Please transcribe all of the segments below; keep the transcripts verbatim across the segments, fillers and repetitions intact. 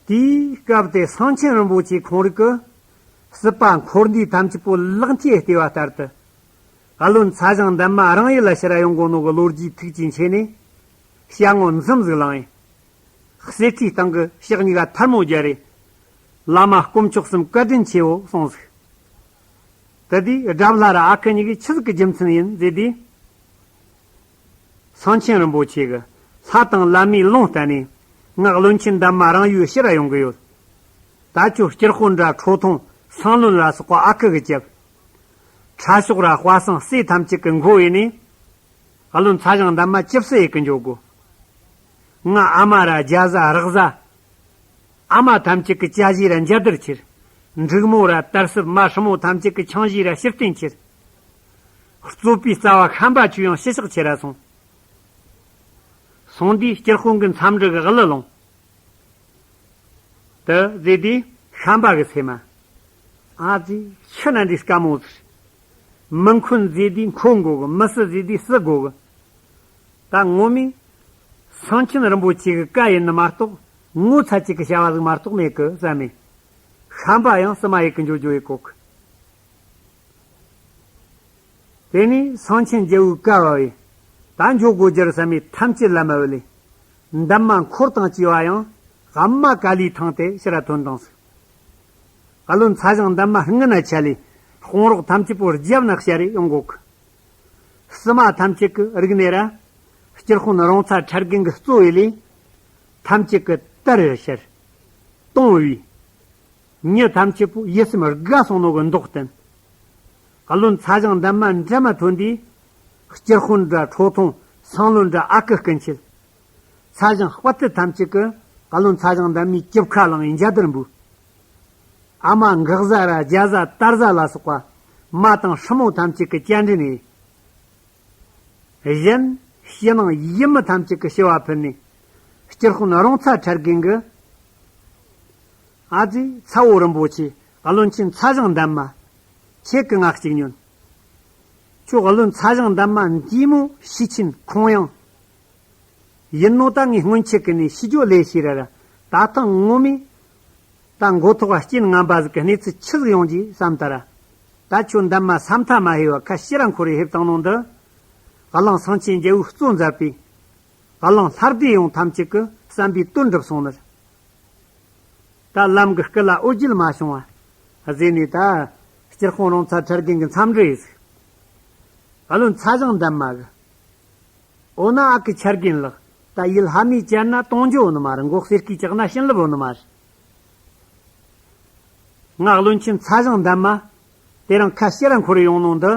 དེའི་སྐབས་དེ་སེང་ཆེན་རིན་པོ་ཆེ་ཁོང་རིགས་ཀྱིས་སྲིད་པ་འཁོར་འདས་ཐམས་ཅད་པོ་ལག་མཐིལ་ལྟེ་བ་ལྟར་དུ། བཀའ་བློན་ཚ་ཞང་འདན་མ་རང་ཡུལ་ལ་ཕྱིར་ཡོང་དགོས་ནོ་གི་ལོ་རྒྱུས་ཐུགས་ཀྱི་མཁྱེན་ནས། ཞལ་ངོ་འཛུམ་ཟིག་ལངས་ཡིན། གསེར་ཁྲིའི་སྟེང་གི་ཕྱག་གཉིས་ཀ་ཐལ་མོ་སྦྱར་རེ། བླ་མ་དཀོན་མཆོག་གསུམ་བཀའ་དྲིན་ཆེའོ་གསུངས་ཟིག་དེ་དུས་དགྲ་བླ་ར་ཨ་ཁུ་གཉིས་ཀྱིས་ཆི་ཟིག་གི་རྒྱུ་མཚན་ཡིན་ཟེར་དུས། སེང་ཆེན་རིན་པོ་ཆེ་གིས་ལྷ་དང་བླ་མའི་ལུང་བསྟན་ནས། ང་བློན་ཆེན་འདན་མ་རང་ཡུལ་ཕྱིར་ཡོང་གི་ཡོད། ད་ཁྱོད་སྤྱིར་དཔོན་འདྲ་ཁྲོ་ཐུང་སང་བློན་ར་སོགས་པ་ཨ་ཁུ་གིས་བཅབ། ཁྲ་ཤོག་ར་དཔའ་སེང་སྲས་ཐམས་ཅད་ཀྱི་མགོ་ཡིན་ནས། བཀའ་བློན་ཚ་ཞང་འདན་མ་ཅི་སུ་ཡེ་གི་འཇོག་གོ། ང་ཨ་མ་ར་རྒྱ་བཟའ་རག་བཟའ། ཨ་མ་ཐམས་ཅད་ཀྱི་ཅ་གཞི་ར་འཇའ་དར་ཁྱེར། འབྲུག་མོ་ར་དར་སྲིབ། མ་སྲུ་མོ་ཐམས་ཅད་ཀྱི་ཆང་གཞི་ར་ཕྱིར་བསྟན་ཁྱེར། རྩོད་པའི་རྩ་བ་ཤན་པ་ཆོས་དབྱིངས་ཕྱི་ཕྱོགས་ཁྱེར་ར་སོང་། སོང་དུས་སྤྱིར་དཔོན་གྱི་མཚམས་འདྲི་གི་གླུ་ལོངས། དེ་ཟེར་དུས་ཤན་པ་གི་སེམས་མ། ཨ་ཙི། ཁྱི་ན་འདི་དཀའ་མོ་ཟེར། མི་འཁོན་ཟེར་དུས་འཁོན་དགོ་གི། མི་སྲིད་ཟེར་དུས་སྲིད་དགོ་གི། ད་ངོ་མས་སེང་ཆེན་རིན་པོ་ཆེ་གི་བཀའ་ཡིན་ནི་མ་གཏོགས། ངོ་ཚ་ཅིག་གི་བྱ་བ་ཟིག་མ་གཏོགས་མེད་གི་བསམ་མེད། ཤན་པ་ཡང་སྲིད་མ་ཡེ་གི་འཇོ་འཇོ་ཡེ་གོ་གི། དེ་ནས་སེང་ཆེན་རྒྱལ་བོའི་བཀའ་བབས་ཡིན། ད་འཇོག་དགོས་རྒྱུར་བསམ་མེད་ཐམས་ཅད་ལམ་མ་བུད་ལས། འདན་མ་འཁོར་དང་བཅས་པ་ཡང་། ཨ་མ་ཀ་ལིའི་ཐང་དེ་ཕྱིར་ཐོན་དང་ཟིག་བཀའ་བློན་ཚ་ཞང་འདན་མ་སྔུན་ན་ཆ་ལས་དཔུང་རོགས་ཐམས་ཅད་པོ་རྒྱབ་ན་བཤར་རེ་ཡོང་གོ་གི། སྲིད་མ་ཐམས་ཅད་ཀྱི་རིག་གནས་ར། སྤྱིར་དཔོན་རོང་ཚ་ཁྲ་རྒན་གྱི་གཙོ་བོ་ལས། ཐམས་ཅད་ཀྱི་དར་རེ་བཤར། དུང་བའི། མྱི་ཐམས་ཅད་པོ་ཡིད་སེམས་དགའ་སོང་ནོ་གི་མདོག་བསྟན། བཀའ་བློན་ཚ་ཞང་འདན་མ་འགྲམ་མ་ཐོན་དུས། སྤྱིར་དཔོན་འདྲ་ཁྲོ་ཐུང་། སང་བློན་འདྲ་ཨ་ཁུ་སྐུ་མཁྱེན། ཚ་ཞང་དཔའ་ཐུལ་ཐམས་ཅད་ཀྱིས་བཀའ་བློན་ཚ་ཞང་འདན་མའི་སྐྱིབས་ཁ་བླངས་ཡིན་འཇའ་དར་འབུལ། ཨ་མ་འགག་བཟའ་ར་རྒྱ་བཟའ་དར་བཟའ་ལ་སོགས་པ། མ་དང་སྲུ་མོ་ཐམས་ཅད་ཀྱིས་བཅར་འདྲི་ནས། གཞན་ཕྱི་ནང་ཡུལ་མི་ཐམས་ཅད་ཀྱིས་ཞུ་བ་ཕུལ་ནས། སྤྱིར་དཔོན་རོང་ཚ་ཁྲ་རྒན་གྱིས། ཨ་ཙི། ཚ་བོ་རིན་པོ་ཆེ། བཀའ་བློན་ཆེན་ཚ་ཞང་འདན་མ། ཁྱེད་ཀྱིས་ང་གཅིག་ཉོན། ཁྱོད་བཀའ་བློན་ཚ་ཞང་འདན་མ་འདི་མོ་ཤེས་ཆེན་ཁོང་ཡངས། ཡིན་ནོ་ད་ངས་སྔོན་ཆད་ཀྱི་ནས་ཤེས་རྒྱུ་ལས་ཤེས་ར་ར། ད་ཐེངས་ངོ་མས། ད་མགོ་ཐོག་ག་རྐྱེན་ངན་པ་ཟིག་གི་གནས་ཚུལ་ཆི་ཟིག་ཡོང་རྒྱུ་བསམ་ད་ར། ད་ཁྱོད་འདན་མ་ས་མཐའ་མ་ཧེ་བ་ཁ་ཕྱིར་ར་འཁོར་རེ་ཕེབས་བཏང་ནོ་འདི། གླང་སེང་ཆེན་རྒྱལ་བོའི་གཙོ་མཛད་པའི། གླང་ལྷ་སྡེ་ཡོངས་ཐམས་ཅད་ཀྱི་བསམ་པའི་དོན་འགྲུབ་སོང་ནི། ད་ལམ་གྱི་སྐུ་ལ་འོ་བརྒྱལ་མ་བྱུང་བ། ཟེར་ནས་ད། སྤྱིར་དཔོན་རོང་ཚ་ཁྲ་རྒན་གྱི་མཚམས་འདྲི་ཡིས། བཀའ་བློན་ཚ་ཞང་འདན་མ་གི། འོ་ན་ཨ་ཁུ་ཁྲ་རྒན་ལགས། ད་ཡུལ་ལྷ་མིས་བཅར་ན་གཏོང་རྒྱུ་ཡོད་ནི་མ་རེད། མགོ་གསེར་སྐེ་བཅག་ན་བྱིན་རླབས་ཡོད་ནི་མ་རེད། ང་བློན་ཆེན་ཚ་ཞང་འདན་མ། དེ་རིང་ཁ་ཕྱིར་ར་འཁོར་ཡོང་ནོ་འདི།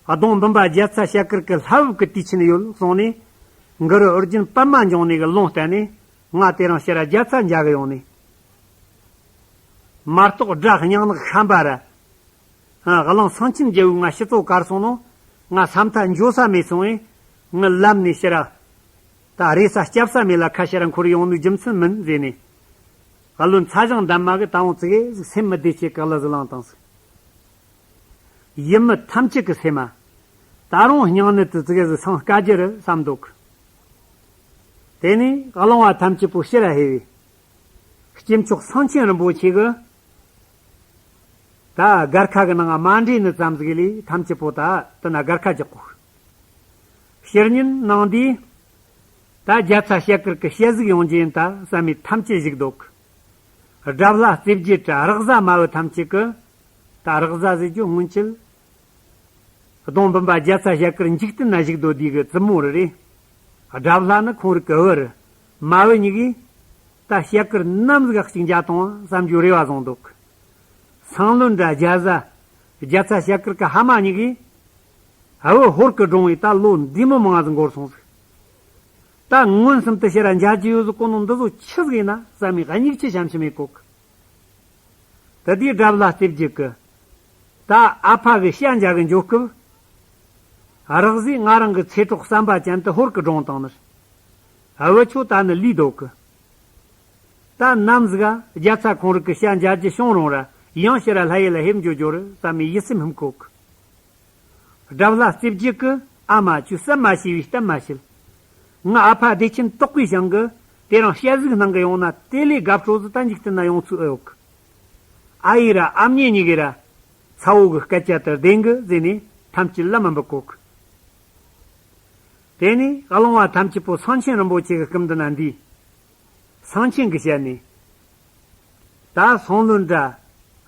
གདོང་འབུམ་པ་རྒྱ་ཚ་ཞལ་དཀར་གྱི་ལྷ་བབས་ཀྱི་དུས་ཆེན་ཡོད་གསུངས་ནས། གུ་རུ་ཨོ་རྒྱན་པདྨ་འབྱུང་གནས་ཀྱི་ལུང་བསྟན་ནས། ང་དེ་རིང་ཕྱིར་ར་རྒྱ་ཚ་མཇལ་གི་ཡོང་ནས། མ་གཏོགས་དགྲ་སྙིང་ནག་ཤན་པ་ར། ཨ། གླང་སེང་ཆེན་རྒྱལ་བོས་ང་ཕྱི་ཚོ་བཀར་སོང་ནོ། ང་ས་མཐའ་འགྱོ་ས་མེད་སོང་བས། ངའི་ལམ་ནས་ཕྱིར་ར། ད་རེ་ས་སྐྱབས་ས་མེད་ལ་ཁ་ཕྱིར་ར་འཁོར་ཡོང་ནོའི་རྒྱུ་མཚན་མིན་ཟེར་ནས། བཀའ་བློན་ཚ་ཞང་འདན་མ་གིས་ད་འོང་ཙི་གེ་ཟིག་སེམས་མི་བདེ་ཆེ་གི་གླུ་ཟིག་བླངས་བཏང་ཟིག་ཡུལ་མི་ཐམས་ཅད་ཀྱི་སེམས་མ། ད་རུང་སྙིང་ནད་དུ་ཙི་གེ་ཟིག་སངས་དཀའ་རྒྱུ་རེད་བསམ་འདུག་དེ་ནས་གླང་བ་ཐམས་ཅད་པོ་ཕྱིར་ར་ཧེ་བས། སྐྱེས་མཆོག་སེང་ཆེན་རིན་པོ་ཆེ་གིས། ད་སྒར་ཁ་གི་ནང་མ་འདྲེས་ནི་ཙམ་ཟིག་ལས་ཐམས་ཅད་པོ་ད་དེ་ན་སྒར་ཁ་རྒྱག་གོ། ཕྱིར་ཉིན་ནང་དེ། ད་རྒྱ་ཚ་ཞལ་དཀར་གི་ཞལ་གཟིགས་ཡོང་རྒྱུ་ཡིན་ད་བསམ་མི་ཐམས་ཅད་བཞུགས་འདུག་དགྲ་བླ་རྩེ་བརྒྱད་དྲ་རག་བཟའ་མ་བུ་ཐམས་ཅད་ཀྱིས། ད་རག་བཟའ་ཟེར་རྒྱུ་སྔོན་ཆད། གདོང་འབུམ་པ་རྒྱ་ཚ་ཞལ་དཀར་འཇིག་རྟེན་ན་བཞུགས་སྡོད་དུས་ཀྱི་བཙུན་མོ་རེ་རེད། དགྲ་བླ་ནི་ཁོང་རིགས་ཀྱི་བུ་རེད། མ་བུ་གཉིས་ཀས། ད་ཞལ་དཀར་ནམ་ཟིག་གཅིག་མཇལ་གཏོང་བ་བསམ་རྒྱུའི་རེ་བ་བཟུང་འདུག་སང་བློན་དྲ་རྒྱ་བཟའ། རྒྱ་ཚ་ཞལ་དཀར་གྱི་ཕ་མ་གཉིས་ཀས། ཨ་བུ་ཧོར་གྱི་སྒྲུང་བས་ད་ལོ་འདི་མོ་མང་ཟིག་འགོར་སོང་ཟིག་ད་མངོན་སུམ་དུ་ཕྱིར་ར་མཇལ་རྒྱུ་ཡོད་ཟིག་གོ་ནོ་འདི་ཚོ་ཆི་ཟིག་ཡིན་ན་བསམ་མི་སྙིང་རྗེ་ཞམ་ཞིམ་མེད་གོ་གི་དེ་དུས་དགྲ་བླ་རྩེ་བརྒྱད་ཀྱིས། ད་ཨ་ཕ་གི་ཞལ་མཇལ་གི་འགྱོ་སྐབས། རག་བཟས་ང་རང་གི་ཚེ་སྲོག་བསམ་པ་ཅན་དུ་ཧོར་གི་སྒྲུང་བཏང་ནི། ཨ་བུ་ཁྱོད་ད་ནི་ལུས་འདུག་གི་ད་ནམ་ཟིག་ག་རྒྱ་ཚ་ཁོང་རིགས་ཀྱི་ཞལ་མཇལ་རྒྱུ་བྱུང་རུང་ར་ཡང་ཕྱིར་ར་ལྷ་ཡུལ་ལ་ཕེབས་འགྱོ་རྒྱུ་རེད་བསམ་མི་ཡིད་སེམས་ཧིམ་གོ་གི་དགྲ་བླ་རྩེ་བརྒྱད་ཀྱིས། ཨ་མ་ཁྱོད་བསམ་མ་ཤེས་པའི་གཏམ་མ་བཤད། ང་ཨ་ཕ་བདེ་ཆེན་དོག་པའི་ཞང་གིས། དེ་རིང་བཤད་གཟུགས་སྣང་གི་ཡོང་ན་དེ་ལས་དགའ་སྤྲོ་ཟིག་ད་འཇིག་རྟེན་ན་ཡོང་ཚུལ་ཨེ་ཡོད་གི། ཨ་ཡེ་ར་ཨ་མྱེས་གཉིས་ཀས་ར་ཚ་བོ་གི་སྐད་ཆ་དེ་བདེན་གི་ཟེར་ནས་ཐམས་ཅད་ལ་མི་འབུད་གོ་གི། དེ་ནས་གླང་བ་ཐམས་ཅད་པོ་སེང་ཆེན་རིན་པོ་ཆེ་གི་སྐུ་མདུན་ན་འདུས། སེང་ཆེན་གྱིས་བཤད་ནས། ད་སང་ལོ་འདྲ།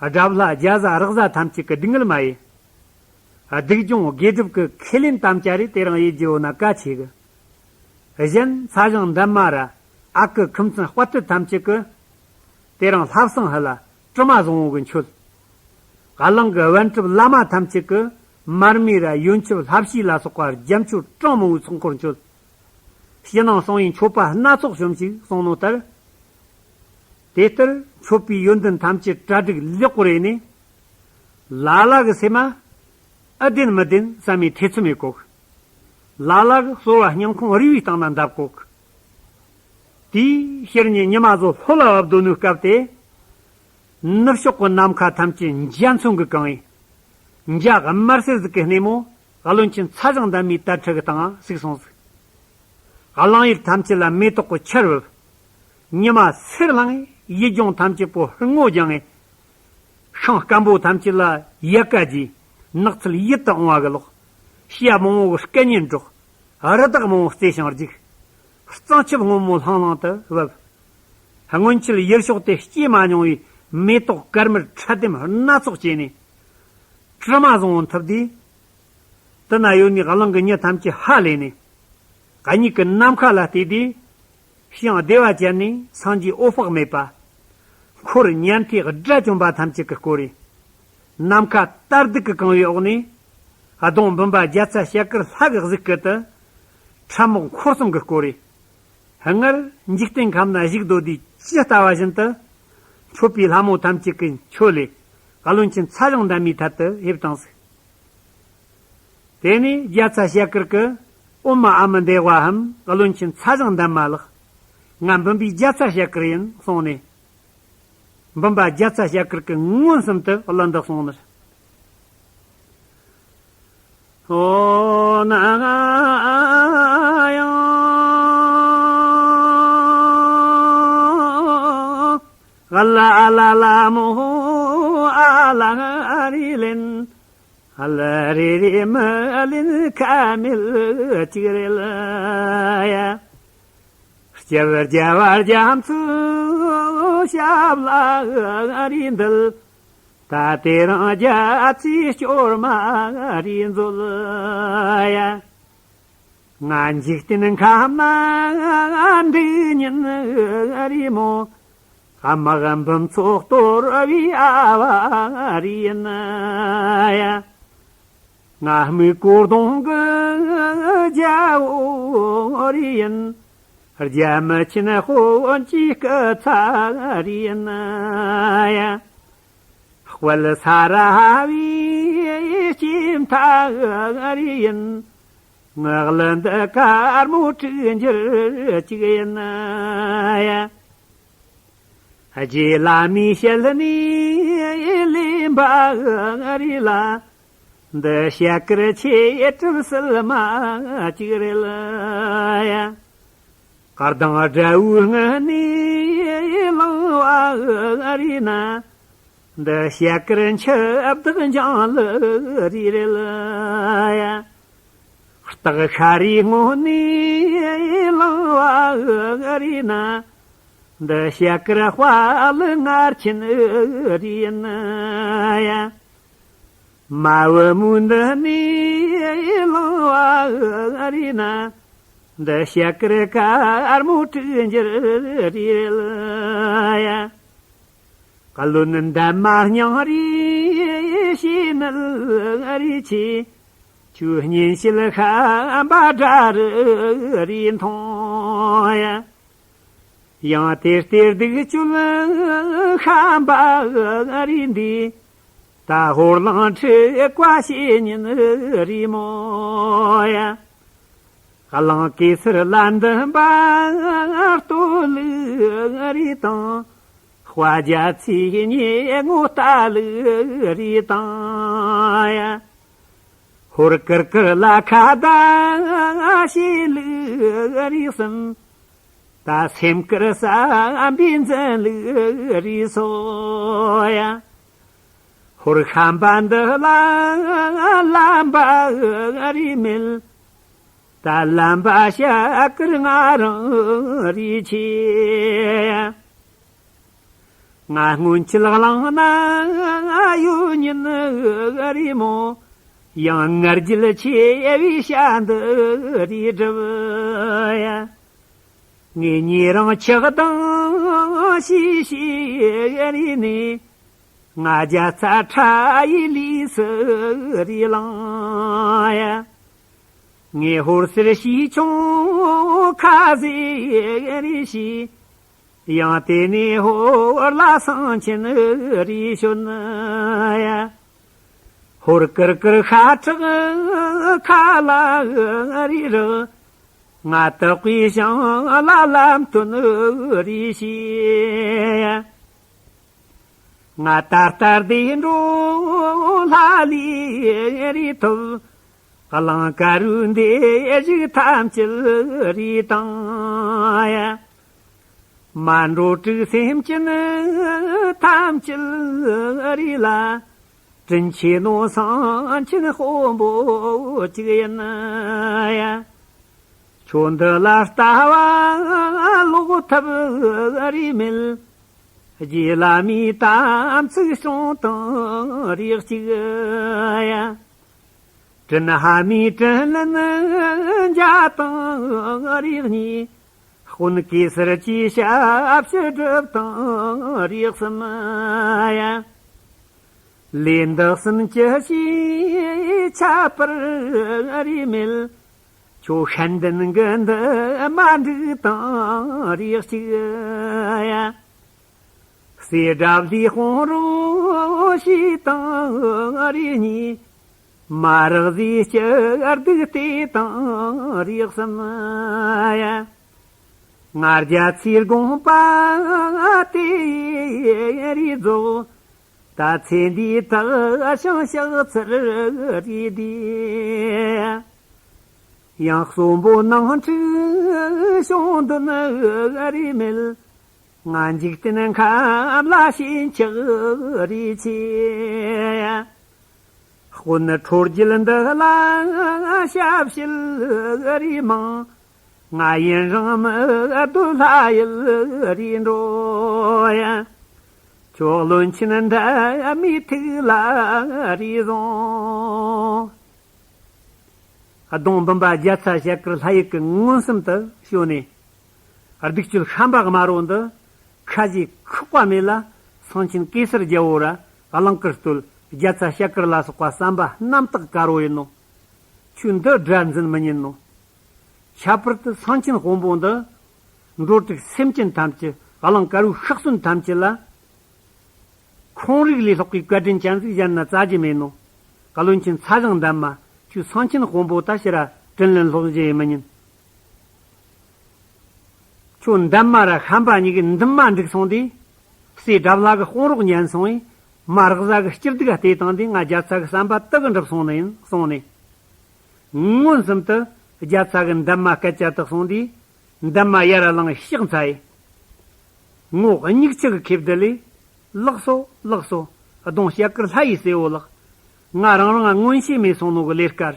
དགྲ་ལྷ་རྒྱ་བཟའ་རེག་བཟའ་ཐམས་ཅད་ཀྱི་སྡུག་བསྔལ་མ་ཡེ། སྡིག་སྦྱོང་དགེ་སྒྲུབ་ཀྱི་ཁས་ལེན་དམ་བཅའ་རེ་དེ་རིང་ཡེད་རྒྱུ་ཡོད་ན་གལ་ཆེ་གི། གཞན་ཚ་ཞང་འདན་མ་ར་ཨ་ཁུ་ཁུམ་ཚན་དཔའ་ཐུལ་ཐམས་ཅད་ཀྱིས་དེ་རིང་ལྷ་བསང་ཧི་ལ་དྲི་མ་བཟང་བོ་གི་མཆོད། ཧ་ལང་གི་པཎ་གྲུབ་བླ་མ་ཐམས་ཅད་ཀྱིས་མར་མེ་ར་ཡོན་ཆབ་ལྷ་བཤས་ལ་སོགས་པ་རྒྱ་མཆོད་གྲངས་མང་བོའི་ཚོགས་འཁོར་མཆོད། ཕྱི་ནང་གསང་བའི་མཆོད་པ་སྣ་ཚོགས་བཤམས་ཤིག་གསུངས་ནོ་ལྟར། དེ་ལྟར་མཆོད་པའི་ཡོན་ཏན་ཐམས་ཅད་གྲ་སྒྲིག་ལེགས་པོ་རེ་ནས། ལ་ལ་གི་སེམས་མ་ཨ་བདེན་མི་བདེན་བསམ་མི་ཐེ་ཚོམ་མེད་གོ། ལ་ལ་གི་ཚོར་བ་སྙིང་ཁོང་རུས་པའི་སྟེང་ན་འདབ་གོ། དེའི་ཕྱིར་ཉིན་ཉི་མ་བཟོ་ལྷོ་ལ་བབས་སྡོད་ནོའི་སྐབས་དེ། ནུབ་ཕྱོགས་ཀྱི་ནམ་མཁའ་ཐམས་ཅད་འཇའ་ཚོན་གྱིས་གང་ངེ། འཇའ་དམར་སེར་ཟིག་གི་སྣེ་མོ་བ་ལོན་ཆེན་ཚ་ཞང་འདན་མའི་དར་ཕྲུ་གི་སྟེང་ཟུག་སོང་ཟིག། གླང་ཡུལ་ཐམས་ཅད་ལ་མེ་ཏོག་གི་ཆར་བབས། ཉི་མ་སེར་ལངས་ངེ་ཡུལ་ལྗོངས་ཐམས་ཅད་པོ་སྔོ་ལྗང་ངེ། ཤིང་སྐམ་པོ་ཐམས་ཅད་ལ་ཡལ་ག་རྒྱས། ནགས་ཚལ་ཡིད་དུ་འོང་བ་གི་ལོག། བྱ་མང་བོ་གི་སྐད་སྙན་སྒྲོག། རི་དྭགས་མང་བོ་རྩེ་ཞིང་རྒྱུག། གཙང་ཆབ་སྔོན་མོ་ལྷང་ལྷང་དུ་བབས། སྔོན་ཆད་ཡུལ་ཕྱོགས་དེ་སྐྱེས་མ་མྱོང་བའི་མེ་ཏོག་དཀར་དམར་ཁྲ་ལྡེམ་སྣ་ཚོགས་སྐྱེས་ནས། དྲི་མ་བཟང་བོ་འཐིབས་དུས། དེ་ན་ཡོད་ནི་གླང་གི་མྱི་ཐམས་ཅད་ཧ་ལས་ནས། གཉིད་ཀྱི་ནམ་མཁའ་ལ་བལྟས་དུས། ཞིང་བདེ་བ་ཅན་ནས་སངས་རྒྱས་འོད་དཔག་མེད་པ། འཁོར་ཉན་ཐོས་དགྲ་བཅོམ་པ་ཐམས་ཅད་ཀྱིས་བསྐོར་རེ། ནམ་མཁའ་དར་སྡུག་གིས་གང་བའི་འོག་ནས། གདོང་འབུམ་པ་རྒྱལ་ཚ་ཞལ་དཀར་ལྷ་གི་གཟུགས་སྐུ་དེ། ཁྲ་མོག་འཁོར་གསུམ་གྱིས་བསྐོར་རེ། སྔར་འཇིག་རྟེན་ཁམས་ན་བཞུགས་སྡོད་དུས་ཇི་ལྟ་བ་བཞིན་དུ། མཆོད་པའི་ལྷ་མོ་ཐམས་ཅད་ཀྱིས་མཆོད་ལེ། བ་ལོན་ཆེན་ཚ་ཞང་འདན་མའི་ཐད་དུ་ཕེབས་བཏང་ཟིག། དེ་ནས་རྒྱལ་ཚ་ཞལ་དཀར་གྱིས། ཨོཾ་ཨ་མི་བདེ་བ་ཧཱུྃ། བ་ལོན་ཆེན་ཚ་ཞང་འདན་མ་ལགས། ང་འབུམ་པའི་རྒྱལ་ཚ་ཞལ་དཀར་ཡིན་གསུངས་ནས། འབུམ་པ་རྒྱལ་ཚ་ཞལ་དཀར་གྱིས་མངོན་སུམ་དུ་གླུ་འདི་གསུངས་ནས། ཨོ་ན་ཡང་། ཨ་ལ་ཨ་ལ་ལ་མོ་ཨ་ལ་རི་ལེན། ཨ་ལ་རི་རི་མ་ལེན་ཁ་མེད་ཅིག་རེད་ལ་ཡ། སྐྱབས་རྒྱལ་བ་རྒྱ་མཚོ་ཞབས་ལ་རི་འདུལ། ད་དེ་རིང་རྒྱ་ཚའི་སྐྱོར་མ་རི་མཛོད་ཡ། ང་འཇིག་རྟེན་ཁམས་ན་འདུག་ཉིན་རི་མོ། དམག་འབུམ་ཚོགས་གཏོར་བའི་ཨ་བ་རི་ཡིན་ཡ། ང་སྨུག་པོ་གདོང་གི་རྒྱལ་པོ་རི་ཡིན། རྒྱལ་མི་ཆེན་དཔོན་གྱི་སྐུ་ཚ་རི་ཡིན་ཡ། དཔལ་ས་ར་བའི་སྐྱེས་མཐའ་རི་ཡིན། ངག་ལ་འདི་དཀར་མོ་དྲུག་འགྱུར་གཅིག་ཡིན་ཡ། རྗེ་བླ་མའི་ཞལ་ནས་གླེན་པ་རེད་ལ། འདི་ཞལ་དཀར་ཆེ་གྲུབ་སིལ་མ་གཅིག་རེད་ལ་ཡ། སྐར་མདངས་དགྲ་བོའི་སྔུན་ནས་ལངས་པ་རེད་ན། འདི་ཞལ་དཀར་འཆི་བདག་འཇང་ལ་རེད་རེད་ལ་ཡ། སྟག་ཤ་རའི་སྔོན་ནས་ལངས་པ་རེད་ན། འདི་ཞལ་དཀར་དཔའ་ལ་ངར་ཆེན་རེད་ན་ཡ། མ་བུ་མོའི་མདུན་ནས་ལངས་པ་རེད་ན། འདི་ཞལ་དཀར་དཀར་མོ་དྲུག་འགྱུར་རེད་ལ་ཡ། བློན་འདན་མ་སྙིང་རུས་ཞེ་ནད་རེ་ཆེ། ཁྱོད་གཉེན་བཤད་ཤན་པ་དགྲ་རུ་རེ་མཐོང་ཡ། ཡང་དེ་ལྟའི་སྡིག་སྤྱོད་ཤན་པ་རེ་འདི། ད་ཧོར་གླིང་ཁྲི་བཀའ་བཤད་ཉིན་རེ་མོ་ཡ། གླིང་གེ་སར་ལ་འདུན་པ་སྟོད་ལུགས་རེ་དང་། དཔའ་རྒྱ་ཚའི་ཉེ་ངོ་རྟ་ལུགས་རེ་དང་ཡ། ཧོར་ཀིར་ཀིར་ལ་ཁ་ཟླ་བྱེ་ལུགས་རེ་གསུམ། ད་སེམས་དཀར་བསམ་པའི་འཛིན་ལུགས་རེད་སོ་ཡ། ཧོར་ཤམ་པ་འདི་ལ་ལམ་པ་རེ་མེད། ད་ལམ་པ་ཞབས་དཀར་ང་རང་རེ་ཆེ། ང་སྔོན་ཆད་གླེང་ན་ཡོད་ཉིན་རེ་མོ། ཡང་ང་རྒྱལ་ཆེ་བའི་ཞྭ་འདི་རེ་སྒྲུབ་ཡ། ངས་ཉེ་རིང་ཆགས་སྡང་ཞི་ཞི་རེ་ནས། ང་རྒྱ་ཚ་ཁྲ་ཡི་ལུས་སུ་རེ་ལངས་ཡ། ངས་ཧོར་སེར་ཞི་ཆུང་ཁ་ཟེར་རེ་ཞི། ཡང་དེ་ནས་ཧོར་ལ་སང་ཆེན་རེ་ཤོད་ཡ། ཧོར་ཀིར་ཀིར་ཤ་ཁྲག་ཁ་ལ་རེ་རག་ང་དག་པའི་ཞིང་ལ་ལམ་སྟོན་རེ་བྱས། ང་ད་ལྟ་བདེ་འགྲོ་ལྷ་ལས་རེ་ཐོབ། གླིང་དཀར་རུ་འདི་བཞུགས་ཐམས་ཅད་རེ་བཏང་ཡ། མ་འགྲོ་དྲུག་སེམས་ཅན་ཐམས་ཅད་རེ་ལ། དྲིན་ཆེ་ནོ་སང་ཆེན་དཔོན་པོ་གཅིག་ཡིན་ཡ། ཁྱོད་འདི་ལ་ལྟ་བ་ལོག་ཐབས་རེ་མེད། རྗེ་བླ་མའི་དམ་ཚིག་སྲུང་དང་རེ་གཅིག་ཡ། དྲིན་ཕ་མའི་དྲིན་ལན་འཇལ་དང་རེ་གཉིས། དཔོན་གེ་སར་གྱི་ཞབས་ཕྱི་སྒྲུབ་དང་རེ་གསུམ་ཡ། ལས་འདི་གསུམ་ཅི་བྱས་ཁྱད་པར་རེ་མེད། ཁྱོད་ཤན་ལྡན་གྱི་འདི་མ་འགྲིག་དང་རེ་གཅིག་ཡ། སྲས་དགྲ་བླའི་དཔུང་རོགས་ཞུས་དང་རེ་གཉིས། མ་རག་ཟས་ཀྱི་སྡིག་སྟེ་དང་རེ་གསུམ་ཡ། ང་རྒྱ་ཚའི་དགོངས་པ་དེ་རེ་རྫོགས། ད་ཚེ་འདིའི་དག་ཞིང་ཕྱག་འཚལ་རེ་འདི། ཡང་གསོན་པོ་ནང་འཁྲུག་བྱུང་འདུག་རེ་མེད། ང་འཇིག་རྟེན་ཁམས་ལ་ཞེན་ཆགས་རེ་ཆེ། དཔོན་ཁྲོ་རྒྱལ་འདི་ལ་ཞབས་ཕྱི་རེ་མང་། ང་ཡུན་རིང་མི་སྡོད་ལྷ་ཡུལ་རེ་འགྲོ་ཡ། ཁྱོད་བློན་ཆེན་འདྲ་མིའི་ཐུགས་ལ་རེ་བཟུང་། གདོང་འབུམ་པ་རྒྱ་ཚ་ཞབས་དཀར་ལྷ་ཡུལ་གྱི་མངོན་སུམ་དུ་བྱོན་ནས། སྡིག་སྤྱོད་ཤམ་པ་དམར་པོ་འདི་ཁ་ཞེ་ཁུག་པ་མེད་ལ། སེང་ཆེན་གེ་སར་རྒྱལ་པོ་ར་གླིང་དཀར་སྟོད་རྒྱ་ཚ་ཞབས་དཀར་ལ་སོགས་པ་བསམ་པ་རྣམ་དག་དཀར་པོ་ཡིན་ནོ། ཁྱོད་འདི་དགྲར་འཛིན་མི་ཉན་ནོ། ཁྱད་པར་དུ་སེང་ཆེན་དཔོན་པོ་འདི་འགྲོ་དྲུག་སེམས་ཅན་ཐམས་ཅད། གླིང་དཀར་པོའི་ཤི་གསོན་ཐམས་ཅད་ལ། ཁོང་རིགས་ལས་ལྷག་པའི་བཀའ་དྲིན་ཅན་ཟིག་གཞན་ན་བཙལ་རྒྱུ་མེད་ནོ། བློན་ཆེན་ཚ་ཞང་འདན་མ། ཁྱོད་སེང་ཆེན་དཔོན་པོ་ད་ཕྱིར་ར་དྲིན་ལན་སློག་རྒྱུ་ཡེ་མི་ཉན། ཁྱོད་འདན་མ་ར་ཤམ་པ་གཉིས་ཀྱི་འདུན་མ་འགྲིག་སོང་དུས། སྲས་དགྲ་བླ་གི་དཔུང་རོགས་ཉན་སོང་བས། མ་རག་ཟ་གི་སྐྱིད་སྡུག་བལྟས་བཏང་དུས། ང་རྒྱ་ཚ་གི་བསམ་པ་དག་གི་འགྲུབ་སོང་ནི་ཡིན་གསུངས་ནས། མངོན་སུམ་དུ་རྒྱ་ཚ་གི་འདན་མ་སྐད་ཆ་དག་གསུངས་དུས། འདན་མ་ཡར་ལངས་ཕྱག་འཚལ་ཡི། ངོ་སྙིགས་ཆུ་གི་ཁེབས་དེ་ལས། ལགས་སོ་ལགས་སོ། གདོང་ཞབས་དཀར་ལྷ་ཡི་སྲས་པོ་ལགས། ང་རང་རང་མངོན་ཤེས་མེད་སོང་ནོ་གི་ལས་ཀར།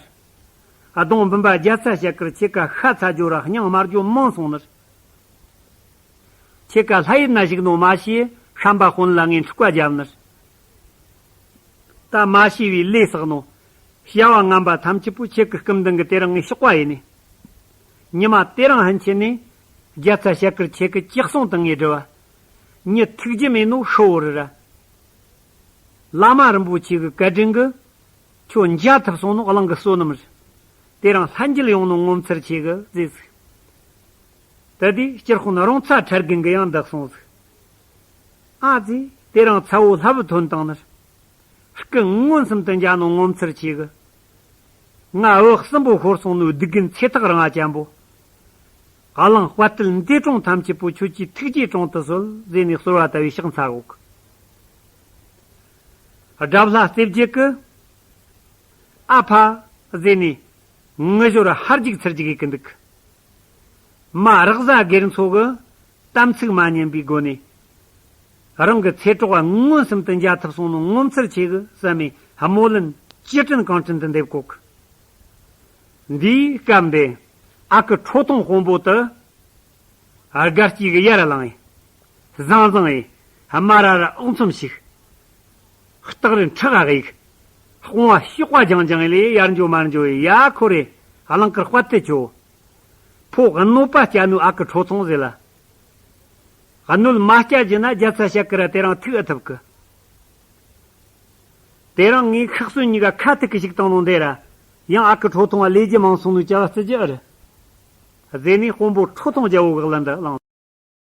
གདོང་འབུམ་པ་རྒྱ་ཚ་ཞབས་དཀར་ཁྱེད་ཀ་ཤ་ཚ་རྒྱུ་ར་སྙིང་དམར་རྒྱུ་མང་སོང་ནི། ཁྱེད་ཀ་ལྷ་ཡུལ་ན་བཞུགས་ནོ་མ་ཤེས། ཤམ་པ་དཔོན་ལ་ངས་འཁྲུག་པ་བརྒྱབ་ནི། ད་མ་ཤེས་པའི་ལས་བསགས་ནོ། བྱ་བ་ངན་པ་ཐམས་ཅད་པོ་ཁྱེད་ཀྱི་སྐུ་མདུན་གྱི་དེ་རིང་ངས་བཤགས་པ་ཡིན་ནི། ཉི་མ་དེ་རིང་ཕན་ཆད་ནས་རྒྱ་ཚ་ཞབས་དཀར་ཁྱེད་ཀྱི་ཅི་གསུང་དང་ངས་འདྲི་བ། མྱི་ཐུག་རྒྱུ་མེད་ནོ་ཤི་བོ་རེད་ར། བླ་མ་རིན་པོ་ཆེ་གི་བཀའ་དྲིན་གྱིས་ཁྱོད་མཇལ་ཐུབ་སོང་ནོ་གླིང་གི་བསོད་ནམས་རེད། དེ་རིང་ལྷན་རྒྱས་ཡོང་ནོ་ངོ་མཚར་ཆེ་གི་ཟེར་ཟིག་དེ་དུས་སྤྱིར་དཔོན་རོང་ཚ་ཁྲ་རྒན་གྱིས་ཡང་འདི་གསུངས་ཟིག་ཨ་ཙི། དེ་རིང་ཚ་བོ་ལྷ་བུ་ཐོན་བཏང་ནི། སྐུ་མངོན་སུམ་དུ་མཇལ་ནོ་ངོ་མཚར་ཆེ་གི་ང་བུ་གསུམ་པོ་ཤོར་སོང་ནོའི་སྡིག་རྒན་ཚེ་ཐག་རིང་བ་ཅན་པོ། གླིང་དཔལ་སྤྲུལ་འདས་གྲོངས་ཐམས་ཅད་པོ་ཁྱོད་ཀྱི་ཐུགས་རྗེའི་དྲུང་དུ་གསོལ་ཟེར་ནས་གསོལ་བ་བཏབ་པའི་ཕྱག་འཚལ་གོ་གི་དགྲ་བླ་རྩེ་བརྒྱད་ཀྱིས་ཨ་ཕ་ཟེར་ནས་ངུ་ཞོར་ཧར་རྒྱུག་ཚུར་རྒྱུག་ཡེ་གི་འདུག་མ་རེག་བཟའ་སྒེར་ཚོ་གི་དམ་ཚིག་མ་ཉམས་པའི་སྒོ་ནས། རང་གི་ཚེ་གྲོགས་མངོན་སུམ་དུ་མཇལ་ཐུབ་སོང་ནོ་ངོ་མཚར་ཆེ་གི་བསམ་མེ་སྨོན་ལམ་ཅི་དྲན་གང་དྲན་དུ་འདེབས་གོ་གི། འདིའི་སྐབས་འདི་ཨ་ཁུ་ཁྲོ་ཐུང་དཔོན་པོ་དུ། སྒར་སྐྱེས་གི་ཡར་ལངས་ཡེ། བཟང་བཟང་ཡེ། དམའ་ར་ར་ཨོག་ཚོམ་ཞིག་སྟག་རི་ཁྲག་ག་གཡུག་དཔུང་བ་གཤོག་པ་ལྗང་ལྗང་ལས་ཡར་འཇོ་མར་འཇོ་ཡེ་ཡ་ཁོ་རེ་གླིང་དཀར་དཔལ་དུ་ཁྱོད། ཕོ་གནོད་པ་སྐྱ་ནུ་ཨ་ཁུ་ཁྲོ་ཐུང་ཟེར་ལ། གནོད་མ་སྐྱ་རྒྱུ་ན་རྒྱ་ཚ་ཞག་གི་ར་དེ་རིང་ཐུག་ཨ་ཐུབ་གི། དེ་རིང་ངས་ཁག་སོན་གཉིས་ཀ་ཁ་ཐུག་གི་ཞིག་བཏང་ནོ་འདི་ར། ཡང་ཨ་ཁུ་ཁྲོ་ཐུང་བ་ལས་རྒྱུ་མང་སོང་ནུ་བྱ་བ་བརྩི་རྒྱུ་ཨ་རེ། ཟེར་ནས་དཔོན་པོ་ཁྲོ་ཐུང་རྒྱལ་བོ་གི་ལ་འདི་བླངས།